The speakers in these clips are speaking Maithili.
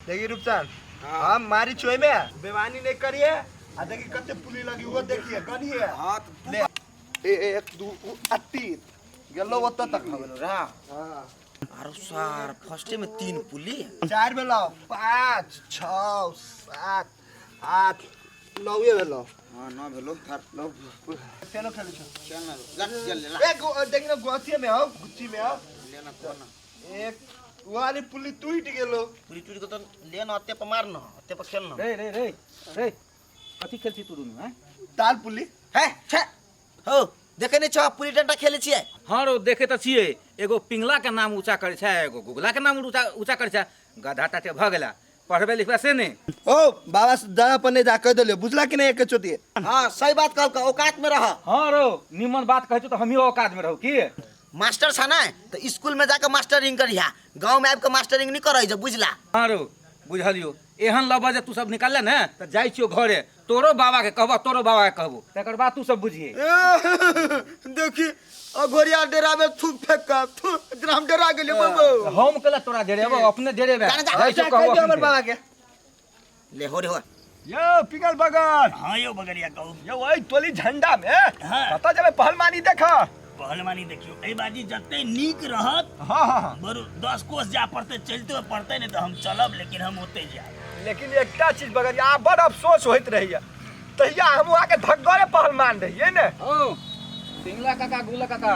देखी रूपचंद, हम मारी छो में बेमानी नहीं करिए। आ देखी कते पुली लगी वो देखिए गनिए। हां तो ले एक दू आ तीन गेलो ओतऽ तक गेलो रा। हाँ। आरो सर फर्स्टे में तीन पुली। चार भेलो, पाँच छओ सात आठ नौ भेलो। हां नौ भेलो थर। नौ फेनो खेलै छो। चल ना ला चल ले ला। एक देखी ना गुच्ची में आओ, गुच्ची में आओ। ले ना कोना। एक वाली पुली टूट गेलो। पुली टूट गेलो तो ले ना अत्ते पर मार ना अत्ते पर खेल ना। रे रे रे रे कथी खेल छी तू दुनू हैं? ताल पुली। हे छे हो देखे नहीं छो पुली डंडा खेले छियै। हां रो देखे त छियै, एगो पिंगला के नाम ऊंचा करे छै, एगो गुगला के नाम ऊंचा ऊंचा करे छै। गधा टाटे भ गेला पढ़बे लिखबे से नहीं। ओ बाबा दादा पर नहीं जा कह देलियो, बुझला कि नहीं एक चोटी। हां सही बात कहल का औकात में रह। हां रो निमन बात कहै छौ त हमियो औकात में रहू की। मास्टर छ ना तो स्कूल में जाके मास्टरिंग करिहा, गांव में आबि के मास्टरिंग नहीं करै जे बुझला। हां रो बुझलियो, एहन लबा जे तू सब निकालले ने त जाइ छियो घरे, तोरो बाबा के कहबो तोरो बाबा के कहबो, तकर बाद तू सब बुझिए। देखी अघोरिया डेरा में थू फेंक का थू इतना हम डरा गेलियो बाबू। हम केला तोरा डेरेबो अपने डेरेबे। जा, जा, जाइ छियो कह कहबो दियो हमर अपने। बाबा के। ले हो रे हो। यो पिघल बगर। हाँ यो बगरिया कहू। यो ओइ टोली झंडा में। हाँ। कतऽ जेबै पहलवानी देख। पहलवानी देखियो एहि बाजी जते नीक रहत। हाँ, हाँ, हाँ। बरु 10 कोस जा पड़तै चलते पड़तै नहीं तो हम चलब, लेकिन हम ओते जायब। लेकिन एकटा चीज बगरिया आब बड़ अफसोस होइत रहैया, तहिया हम अहाँके धग्गरे पहलवान रहियै ने। ओ पिंगला काका गुला काका।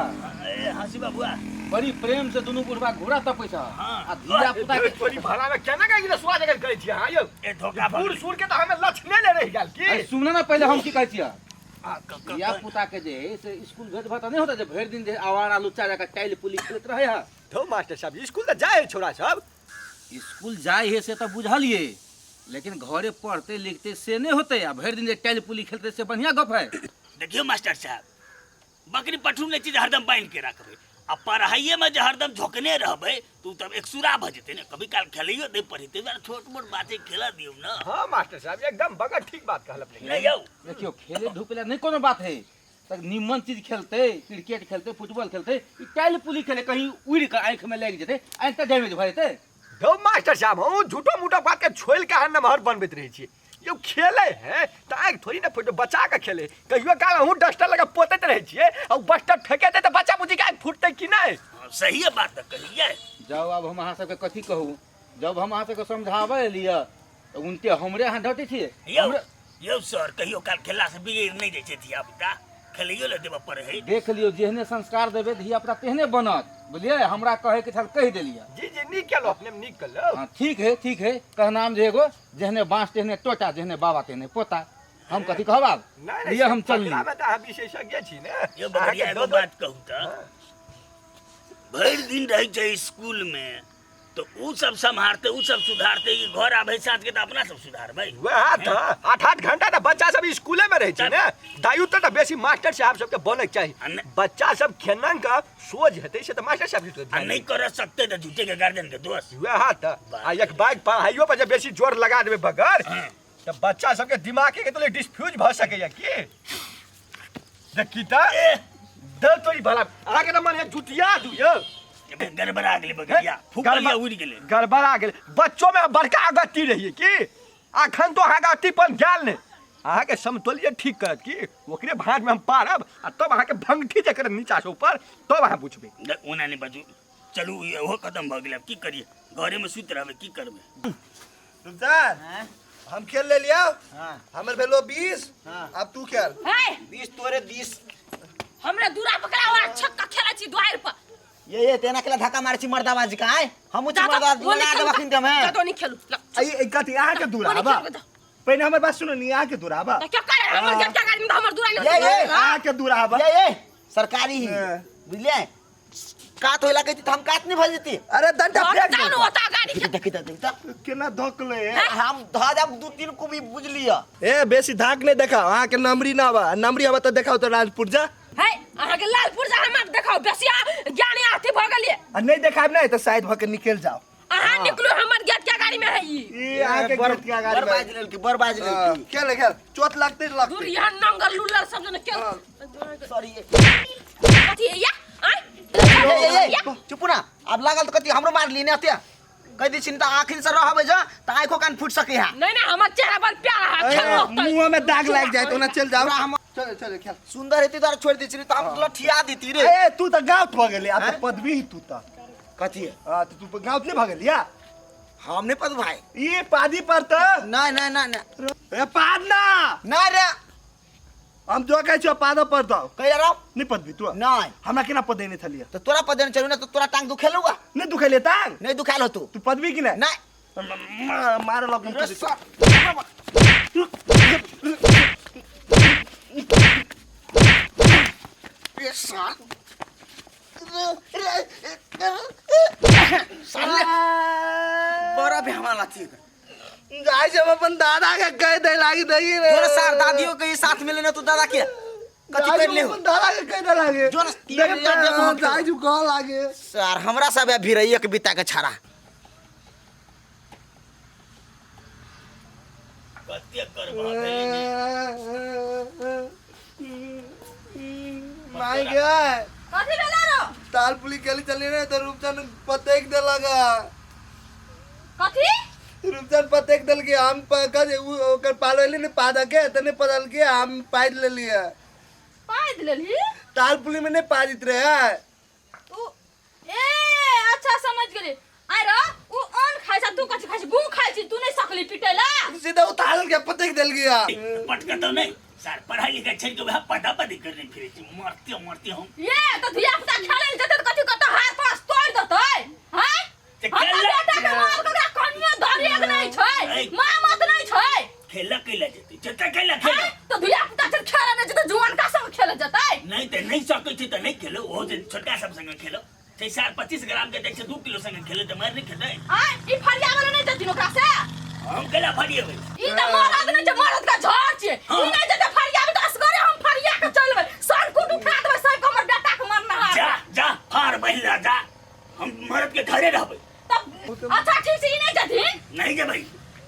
ए हंसी बाबुआ। बड़ी प्रेम से दुनू बुढ़वा घोड़ा तपै छ। हाँ। आ धिया पुता के तोरी भला में केना के गिला सुआ जगह करै छियै अहाँ यौ? ए धोखा भऽ बूढ़ गेलै। सूढ़ के तऽ हमे लक्षणे ने रहि गेल की। अरे सुन ना पहिले हम की कहै छियै। आ, धिया पुता के जे है से स्कूल भेजबह तऽ नहि होतै जे भरि दिन जे आवारा लुच्चा जकाँ टाइल पुली खेलैत रहै है। धौ मास्टर साहब स्कूल तऽ जाइ है छोरा सब। स्कूल जाइ है से तऽ बुझलियै, लेकिन घरे पढ़ते लिखते से नहि होतै आ भरि दिन जे टाइल पुली खेलतै से बढ़िया गप है। देखियौ मास्टर साहब, बकरी पठरू नहि चीज हरदम बान्हि के रखबै आ पढ़ाइए में जे हरदम झोकने रहबै तऽ ओ तब एकसुरा भऽ जेतै ने। कभी काल खेलैयो नहि पढ़ेतै, दुआरे छोट मोट बात छै, खेलऽ दियौ ने। हाँ मास्टर साहब एकदम बगर ठीक बात कहल अपने। नहि यौ। देखियौ खेले धूपे ला नहि कोनो बात है, तऽ निमन चीज खेलतै, क्रिकेट खेलतै, फुटबॉल खेलतै, ई टाइल पुली खेले कहीं उड़ि कऽ आँखि में लागि जेतै, आँखि तऽ डैमेज भऽ जेतै। धौ मास्टर साहब हम झूठो मूठो बात के छोड़ि के अहाँ नमहर बनबैत रहै छियै। यौ खेले है तऽ आँखि थोड़ी ने फुटै, बचा के खेले। कहियो काल अहूँ डस्टर लगा पोतैत रहै छियै आ ओ बस्टर फेकेतै तऽ बच्चा बुच्चीके आँखि फुटतै कि नहि? हाँ, सहिए बात तऽ कहियै। जाउ आब हम अहाँ सबके कथी कहू, जब हम अहाँ सबके समझाबै एलियै तऽ उनटे हमरे अहाँ डटै छियै। यौ यौ सर कहियो काल खेललासँ बिगड़ि नहि जाइ छै धिया पुता, खेलैयो लए देबऽ पड़ै है। देख लियौ जेहने संस्कार देबै धिया पुता तेहने बनत, बुझलियै? हमरा कहैके छल कहि देलियै। जी जी नीक केलहुँ अपने नीक केलहुँ। हाँ ठीक है ठीक है, कहनाम जे एगो जेहने बाँस तेहने टोटा, जेहने बाबा तेहने पोता। हम कथी कहब आब? नहि नहि लिअ हम चलली। फकरामे तऽ अहाँ विशेषज्ञ छी ने। यौ बगरिया अहाँके एगो दऽ बात कहू तऽ, भरि दिन रहै छै स्कूलमे तऽ उ सब सम्हारतै, उ सब सुधारतै कि घर आबै साँझ के तऽ अपना सब सुधारबै? वएह तऽ 8-8 घंटा तऽ बच्चा सब स्कूले में रहै छै ने। दायित्व तऽ बेसी मास्टर साहब सबके बनैके चाही। आ नहि- बच्चा सब केना के सोझ हेतै से तऽ मास्टर साहब के आ नहि कर सकतै तऽ झूठे के गार्जियन के दोष। वएह तऽ आ एक बाइक पढ़ाइयो पर जे बेसी जोर लगा देबै बगर तऽ बच्चा सबके दिमागे के तो डिस्फ्यूज भऽ सकैया की। देखी तऽ दे तोरी भला अहाँके तऽ मन है जुतिया दू यौ। गड़बड़ा गेलै बगरिया, फुकलिया उड़ि गेलै। गड़बड़ा गेलै। बच्चो में बड़का अगत्ती रहिए की, अखन तो अहाँके अगत्तीपन गेल नहि। अहाँके समतोलिए ठीक करत की, ओकरे भाँजमे हम पारब आ तब अहाँके भंगठी जे करत नीचा से ऊपर तब अहाँ बुझबै। नहि, ओना नहि बाजू, चलू ओहो खतम भऽ गेलै, आब की करियै, घरेमे सुति रहबै, की करबै। रुपचान, हम खेल ले लिया। हाँ। हमर भेलो 20। हाँ। अब तू खेल। हे 20 तोरे 20। हमरा दूरा पकड़ा और छक्का खेलै छी द्वार पर। ये तेना केला धक्का मारै छी मर्दाबाजी का आय हमहु छी जा तो, मर्दाबाजी वो नहीं लगा खेलू, देबा खिन हमें। जा तो नहीं खेलू। ला, आई ई कथी अहाँ के दूरा वो नहीं बा? खेलू, जा। पहिने हमर बात सुनो नी, अहाँ के दूरा बा? तो क्या करे हमर गेट के गाड़ी में हमर दूरा नहीं ये, ये। अहाँ के दूरा बा? ये ये सरकारी ही हाँ। बुझलियै, कात होइला कहती त हम कात नहीं भऽ जेती। अरे डंडा फेंक जानो दे। होता गाड़ी के। देखी त देखी त केना धकले हम धऽ जाब 2-3 कुबी बुझलियै। ए बेसी धाक नहीं देखाओ, अहाँ के नमरी ना बा, नमरी आबा त देखाओ त राजपुर जा। हे अहाँ के लाल पुर्जा हमरा देखाओ, बेसी ज्ञानी आथी भऽ गेलियै। आ नहीं देखाब नहीं त साइड भऽ के निकल जाओ। अहाँ निकलू, हमर गेट के गाड़ी में है ई। ई अहाँ के गेट के गाड़ी बड़ में। बाज लेलकी, बड़ बाज हाँ, लेलकी। खेल खेल चोट लगते दूर लगते। यहाँ नंगर लुल्लर सब जन खेल। सॉरी। कथी है या? आँय? ए, ए, ए, चुप ना, अब लागल त कथी हमरो मारली ने अते कह दी छिन त आखिन से रहबै जा त आँखि कान फूट सके है नहीं नहीं हमर चेहरा पर प्यारा है खेलो मुंह में दाग लाग जाए तो ना चल जाओ तोरा हम चल चल खेल सुंदर हेती तोरा छोड़ दै छी तो हम लठिया देती रे ए तू त गाँव भऽ गेली आब त पदवी ही तू त कथी है हां त तू गाँव नहीं भऽ गेली या हम नहीं पद भाई ई पादी पर त नहीं नहीं नहीं नहीं ए पाद ना ना रे हम जो कहै छियो पाद पर त कहिया रहो नहीं पदवी तू नहीं हमरा केना पदेने छलियै तो तोरा पदेने चलू ना तो तोरा टांग दुखेलू बा नहीं दुखेलियै टांग नहीं दुखायल हो तू तू पदवी कि नहीं नहीं मारे लग रे रे सार साले बड़ा भी हमारा लाठी गाय जब अपन दादा के कह दे लागी दही रे तोरा सार दादियों के साथ मिले ना तू दादा के कथी कर ले अपन दादा के कह दे लागे जो ना तीन हजार देबो हम गाय जो कह लागे सार हमरा सब भिरैया के बिता के छाड़ा कते करबा भेलै माय गए कथी भेला रो ताल पुली खेली चली रे तो रूपचंद पतेक देलक कथी रूपचंद पतेक देलक हम कह ओकर पालो ने पाद के तने पदल के हम पाइद लेलिए पाइद लेली ताल पुली में नहीं पादित रहे उ ए अच्छा समझ गेली आय रो उ अन्न खाइ छ तू कथी खाइ छी गु खाइ छी तू नहीं सकली पिटैला सीधा उतार के पतेक देल गया पटकतो नहीं सर पढ़ाई लिखाई छोड़ के वह पढ़ा पढ़ी करने फिरे छी मरते मरते हम ये तो धिया पुता खेले ले जेतै त कथी कत हाथ पास तोड़ देतै हैं ते हमरा खेले- बेटा के मार ककरा कनियो धरेक नहीं छै ऐ। माँ मत नहीं छै खेला कैला जेतै जते कैला खेला हैं तो धिया पुता चल खेले नहीं जेतै जुआन का संग खेले जेतै नहीं ते नहीं सकै छी त नहीं खेलो ओहो जे छोटका सब संगे खेलो छै सार 25 ग्राम के दै छै 2 किलो संगे खेले त मार नहीं खेतै आय ई फरिया वाला नहीं जेथिन ओकरा से हम कैला फरिएबै ई त मरद नहीं छै मरद का झड़ छै ई नहीं जेतै फरिया में त असगरे हम फरिया के चलबै सनकुट उठा देबै सब हमर बेटा के मरना है जा जा फार बहिला जा हम मरद के घरे रहबै तब अच्छा ठीक छै ई नहीं जेथिन नहीं जेबै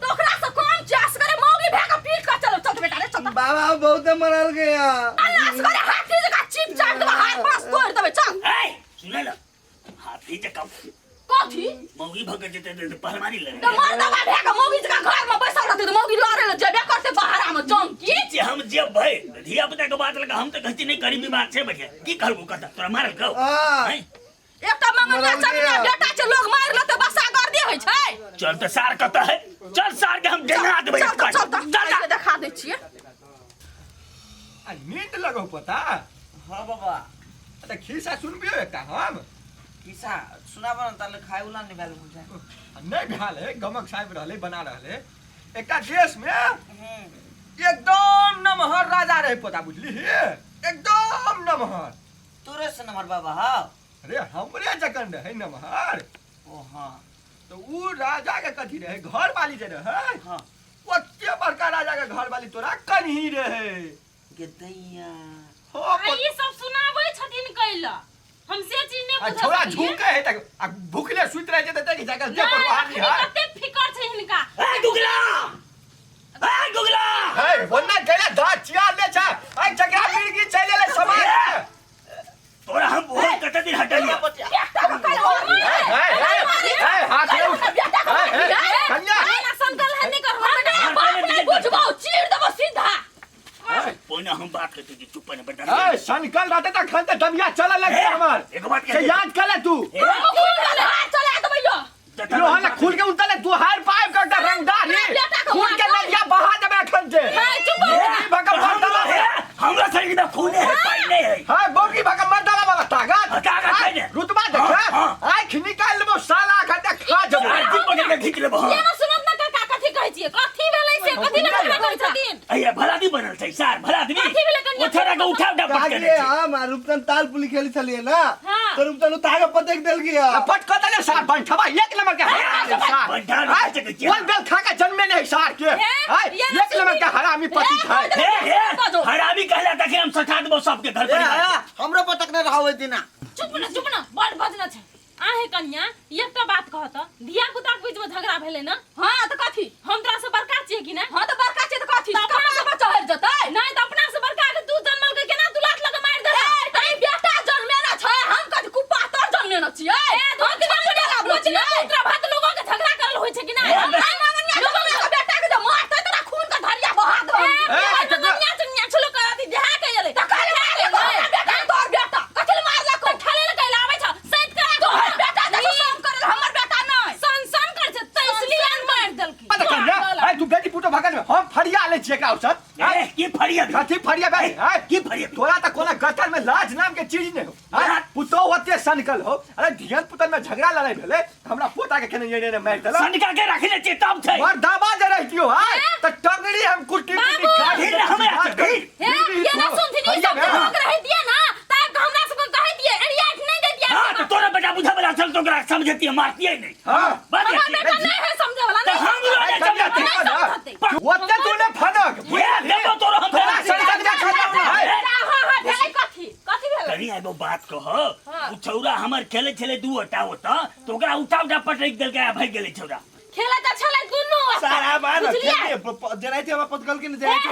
तो ओकरा से कम छै असगरे मौगी भए के पीट के चलो चल बेटा रे चल बाबा बहुत मरल गया अल्लाह असगरे हाथी जकाँ चिप चाट देबै हाथ पास तोड़ देबै चल ए सुन न हाथी जकाँ कथी मौगी भग जेतै त पहलवानी लड़े तऽ मर्दबा भए के मौगी जकाँ घर में बैसल रहतै तऽ मौगी लड़े लए जेबे करतै बहरा में जम की जे हम जेबै धिया पुता के बात लगा हम तऽ कहै छी नहीं गरीबी बात छै बढ़िया की करबो कतऽ तोरा मारल कौ हाँ। हैं? एकटा मंगनिया मरल चंगनिया गया। बेटा छै लोग मारि लेतै बसा गर्दे होइ छै चल तऽ सार कतऽ है चल सार के हम डेंगा देबै चल तऽ चल तऽ चल आइए देखा दै छियै आ नींद लगौ पता हाँ बाबा तऽ खिस्सा सुनबियौ एकटा हम किसा सुनाब न ताले खाए उला नहीं भेल बुझा आ नहि भेल है गमक साहेब रहलै बना रहलै एकटा देश में एकदम नमहर राजा रहे पता बुझली एकदम नमहर तोरे से नमहर बाबा हाँ अरे हमरे जकन रहे नमहर ओ हाँ तो ऊ राजा के कथी रहे घर वाली जे रहे हाँ ओते बड़का राजा के घर वाली तोरा कन्ही रहे गेदैया हो आ ई सब सुनाबै छथिन कैला हम से चीज नहि आ बुझल छोड़ा छलियै। झुके है तक आ भूखले सुति रहे छै त देखि जाकर जे नहि, पर अखनी कते फिकर छै हिनका ए गुगला ए गुगला हे ओन्ना गेले धा चिया ले छ आ जकरा मिर्गी चले ले समाज तोरा हम बहुत कते दिन हटलिया बेटा के कैला हे हे हे हाथ ले उठ बेटा के हे, हे, कन्या एना संकल है नहि कर हमरा बाप नहि बुझबौ चीर देबौ सीधा पहिने हम बात करते छी चुप ने बेटा ए सनकल रहते त खन त दमिया चले लगे हमर एगो बात से याद कर ले तू चला देबै यो लोहा ने खुल के उतरले दुहार पाइप के एकटा रंगदार ही खून के नदिया बहा देबे एखन जे चुप हो बोगी भका मर्दावा हमरा शरीर में खून है पानी नहीं है हां बोगी भका मर्दावा वाला ताकत हाँ, ताकत है ने। रुतबा देख हाँ, हाँ। आँख निकाल लेबो साला एखन ते खा जबो आरती पकड़ के खींच लेबो केना सुनत ना काका कथी कहै छियै कथी भेलै से कथी लए झगड़ा करै छथिन अरे भला आदमी बनल छै सार भला आदमी कथी भेलै कनिया? ओ छोरा के उठा उठा पटके कागे हम आ रूपचंद ताल पुली खेली छलिए ना हाँ। तो रूपचंद उठा के पटक देल गया पट कर देले सार बंठवा एक नंबर के हरामी सार बंठा नहीं सकै छियै। बोल बेल खा के जन्मे नहीं सार के हे, हाय ये ना एक नंबर के हरामी पति है हे हे हरामी कहला तखन हम सठा देबो सबके घर ए, परिवार ए, हमरो पटक नहीं रहा ओहि दिना चुप न चुप न बड़ बजना छै आहे कन्या एकटा बात कह त धिया पुता के बीच में झगड़ा भेलै न हां तऽ कथी हम तोरा से बड़का छियै कि नहि हां तऽ बड़का छै तऽ कथी तऽ अपना कपार पर चढ़ि जेतै नहि तऽ अपना से बड़का के तू जन्मल के केना तू लात लगा मारि देलक ए तऽ ई बेटा जन्मेना छै हम कथी कुपातर जन्मेना छियै ए हम दू छियै पुत्र भात लोगो के झगड़ा करल होइ छै कि नहि ए, हम बे- लोगो के तू बेटी पुतो भगल में हम फरिया ले छियै एकरा औसत। ए, की फरिया कथी फरिया बे? हैं? की फरिया? तोरा त कोना गटर में लाज नाम के चीज नहीं हो। हैं? पुतो ओते सनकल हो। अरे धियन पुतन में झगड़ा लड़ाई भेलै त हमरा पोता के केने एने मारि देलक। सनका के रखने छियै तब छै। मर्दाबा जे रहितियो हैं त टंगड़ी हम कुट्टी कुट्टी काटि फिर हमरा देतियै। फिर। हे ये ना सुनथिन ई सब भोग रहि दिए ना ताब हमरा सबके कहै दिए एरियाट नहीं दे दिए। हां तो तोरा बेटा बुझे वाला छल तो ओकरा समझतियै मारतियै नहीं। हां बात हमर बेटा नहीं है समझे वाला तो नहीं हम लोग नहीं समझते। नहीं समझते। ओते तू ने फनक ये देबो तोरो हम तोरा सनकल के खत्म है। हां हां भेलै कथी कथी भेलै? कनी एगो बात कह, उ छौरा हमर खेले छले दू ओटा ओता तो ओकरा उठा उठा पटक देलकै आ भागि गेलै छौरा। खेला त छलै दुनू सारा बात बुझलियै? जराइते हमरा पतकल के ने जराइते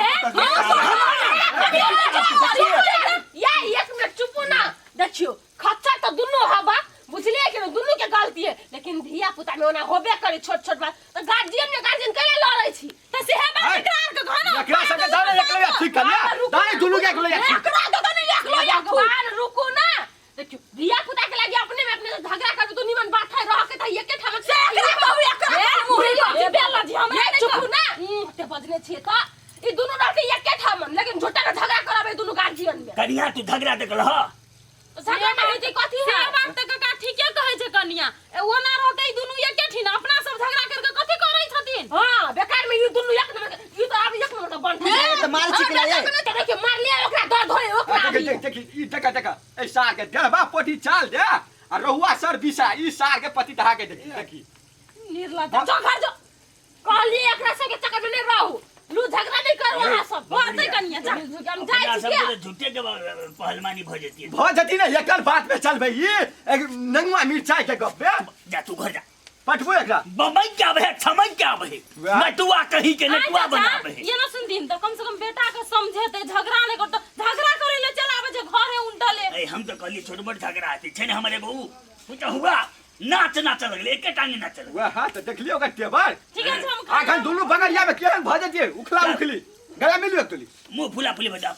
या एक मिनट चुपू ना। देखियो खच्चर त दुनू हवा बुझलियै कि दुनू के गलती है, लेकिन धिया पुता में ओना होबे करे छोट छोट बात त गार्जियन में गार्जियन केना लड़ै छी त सेहे बात एकरा आर के घर एकरा सबके दाने एकरा ठीक कर लिया दाने दुनू के एकरा ठीक। एकरा दो नहीं एकलो भगवान रुकू ना। देखियो धिया पुता के लागी अपने में अपने झगड़ा करबे तो निमन बात है रह के त एके ठाम से एकरा कहू एकरा मुही पर बेल जी हमरा चुपू ना ते बजने छियै त ई दुनू रहते एके ठाम, लेकिन झूठा के झगड़ा कराबे दुनू गार्जियन में। कनिया तू झगड़ा देखल ह? झगड़ा नहीं होते कथी है? से बात त काका ठीके कहै छै कनिया, ओना रहते ई दुनू एके ठिन अपना सब झगड़ा करके कथी करै छथिन? हां बेकार में ई दुनू एक नंबर ई त आब एक नंबर के बन ए, त मार चिकला ये। देखियो मार लिया ओकरा दर्द होय ओकरा देख देख देख ई देखा देखा ए सार के डेढ़बा पोठी चाल दे आ रहुआ सर बिसा ई सार के पति दहा के देखी देखी निर्लज्ज जो घर जो कहली एकरा सबके चक्कर में नहीं रहू लू झगड़ा नहीं करू अहाँ सब बाते कनिया जा। हम जाइ अपना छी सब किया? के झूठे के पहलवानी भ जतियै। भ जती ने एकर बात में चलबै ई एक नंगवा मिरचाई के गप बे। जा तू घर जा पटबो एकरा बम्बई के आबे है छमन के आबे है वाह। नटुआ कहीं के नटुआ आइ चाचा, बनाबे है। ये ना सुनथिन त कम से कम बेटा के समझेते झगड़ा नहीं करते झगड़ा करे ले चल आबे जे घरे उंडले। ए हम तो कहली छोट मोट झगड़ा आती छै ने हमरे बहू पूछा हुआ नाच नाच लगले एके टांगे नाच लगले। वाह हां त देखलियो ओकर टेबर ठीक है हम आखन दुनू बगरिया में केहन भ जतियै उखला उखली गला मिलू एक तोली मुंह फुला फुली बजाओ।